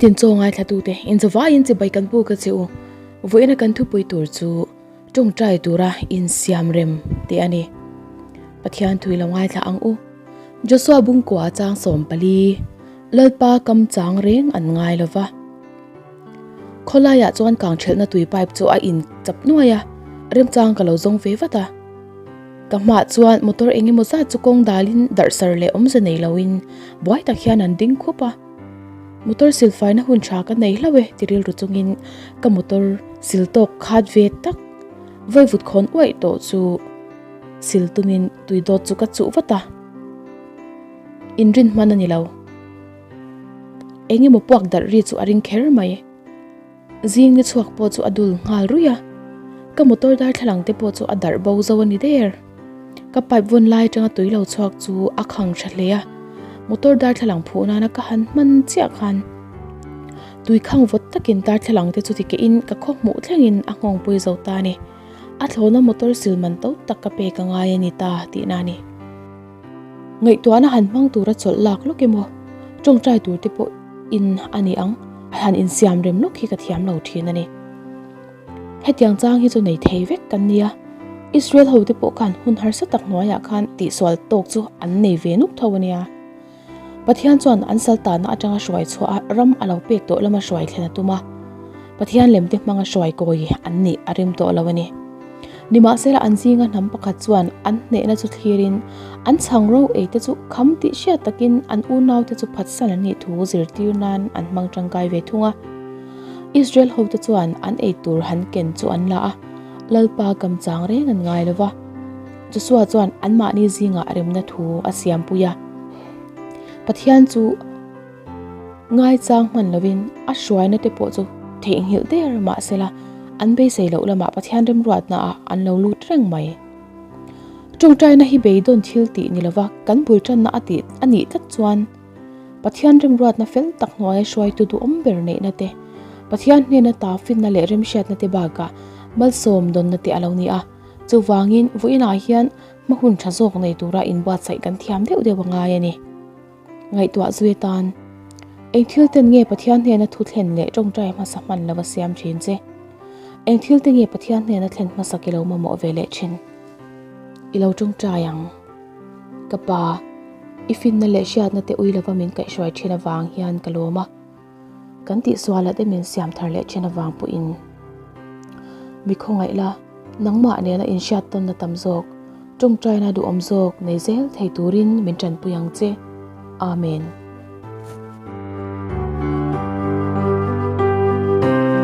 Nitin chaw ngaithlatute inzawvaiin chibai kan puk a che u. Vawiina kan thupui tur chu tawngtai tura insiam rem tih a ni. Pathian thui lo ngaithla ang u. Joshua bungkua chang 14, Lalpa kam chang reng an ngai lo va. Khawlaiah chuan kangthelhna tui pipe chu a in chap nuai a, remchang ka lo zawng ve vat a. Ka hmaah chuan motor eng emaw zat chu kawng dalin darhsar leh awmze nei loin buai tak hian an ding khup a. Motor silfaina hun tha ka nei hlauh e ti rilru chungin ka motor sil tawk khat ve tak vaivut khawn uaih tawh chu sil tumin tui dawt chu ka chuh vat a. Inrin hman a ni lo. Eng emaw puak darh ri chu a ring kher mai. Zing ni chhuak pawh chu a dul nghal ruih a, ka motor darthlalang te pawh chu a darh bo zo a ni der. Ka pipe vawn lai atanga tui lo chhuak chu a khang tha hle a, motor darthlalang phuh nana ka han hman chiah khan tui khang vawt takin darthlalang te chu ti kehin ka khaw hmuh thlengin a nghawngpui zo ta a ni. A thlawna motor sil man to tak ka pek a ngai a ni ta tihna a ni. Ngaihtuahna han hmang tura chawlh lak lawk emaw, tawngtai tur te pawh in a ni ang, han insiam rem lawk hi ka thiam lo thin a ni. Hetiang chang hi chu nei thei vek kan nia, Israel ho te pawh khan hun harsa tak hnuaiah khan tihsual tawk chu an nei ve nuk tho a nia. Pathian chuan an saltana atanga hruai chhuah a ram a lo pek tawh lama hruai thlen a tum a, Pathian lemte hmanga hruai kawi an nih a rim tawh lo a ni. Nimahsela an zinga hnam pakhat chuan an hnehna chu thlirin an chhang ro ei te chu kham tih hriat takin an unaute chu phatsan an nih thu zirtir nan an hmang tangkai ve thung a. Israel hote chuan an ei tur han ken chu an la a, Lalpa kam chang reng an ngai lo va. Joshua chuan anmahni zingah remna thu a siampui a. Pathian chu ngaichang hman lovin a hruaina te pawh chu theihnghilh der mahsela an beisei loh lamah Pathian remruatnaah an lo lut reng mai. Tawngtaina hi beidawn thil tih ni lova kan bul tanna a tih a nih tlat chuan Pathian remruatna fel tak hnuaia hruaitu duhawm ber neihna te, Pathian hnena ta finna leh remhriatna te bakah malsawm dawnna te a lo ni a. Chuvangin vawiinah hian hma hun tha zawk nei tura inbuatsaih kan thiam deuh deuh a ngai a ni. Ngaihtuah zui atan, Eng thil ten nge Pathian hnena thu thlen leh tawngtai hmasa hman lova siam thin che? Eng thil te nge Pathian hnena thlen hmasak i lo mamawh ve leh thin? I lo tawngtai ang. Ka pa, i finna leh hriatna te ui lova min kaihhruai thin avang hian ka lawm a. Kan tihsualah te min siam thar leh thin avang pawhin mi khawngaih la, nangmah nena inhriat tawnna tam zawk, tawngtaina duhawm zawk nei zel thei turin min tanpui ang che. Amen.